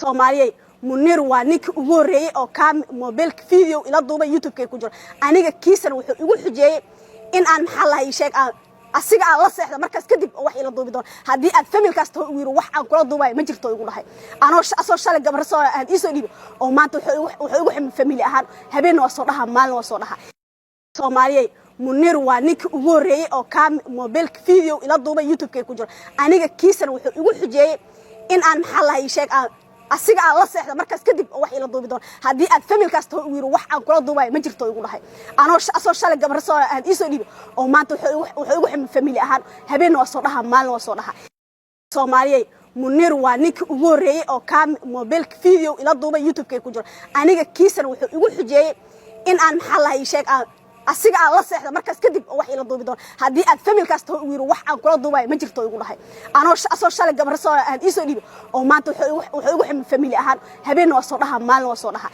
Soomaaliyey, Muniir waa ninkii ugu horreeyey oo kaa mobilka video ila duubay, YouTube-kay ku jiro. Aniga kiisana wuxuu igu xujeeyey in aan, maxaa lahay, sheeg, aan asiga aan la seexda, markaas kadib oo wax ila duubi doono. Haddii aad familkaas taho, ugu yiri, wax aan kula duubayo ma jirto, igu dhahay. Anoo asoo shalay gabar soo aan iisoo dhiibay oo maanta wuxuu igu ximay family ahaan. Habeenna waa soo dhahaa, maalin waa soo dhahaa. Soomaaliyey, Muniir waa ninkii ugu horreeyey oo kaa mobilka video ila duubay, YouTube-kay ku jiro. Aniga kiisana wuxuu igu xujeeyey in aan, maxaa lahay, sheeg, aan asiga aan la seexda, markaas kadib oo wax ila duubi doono. Haddii aad familkaas taho, ugu yiri, wax aan kula duubayo ma jirto, igu dhahay. Anoo asoo shalay gabar soo aan iisoo dhiibay oo maanta wuxuu igu ximay family ahaan. Habeenna waa soo dhahaa, maalin waa soo dhahaa. Soomaaliyey, Muniir waa ninkii ugu horreeyey oo kaa mobilka video ila duubay, YouTube-kay ku jiro. Aniga kiisana wuxuu igu xujeeyey in aan, maxaa lahay, sheeg, aan asiga aan la seexda, markaas kadib oo wax ila duubi doono. Haddii aad familkaas taho, ugu yiri, wax aan kula duubayo ma jirto, igu dhahay. Anoo asoo shalay gabar soo aan iisoo dhiibay oo maanta wuxuu igu ximay family ahaan. Habeenna waa soo dhahaa, maalin waa soo dhahaa.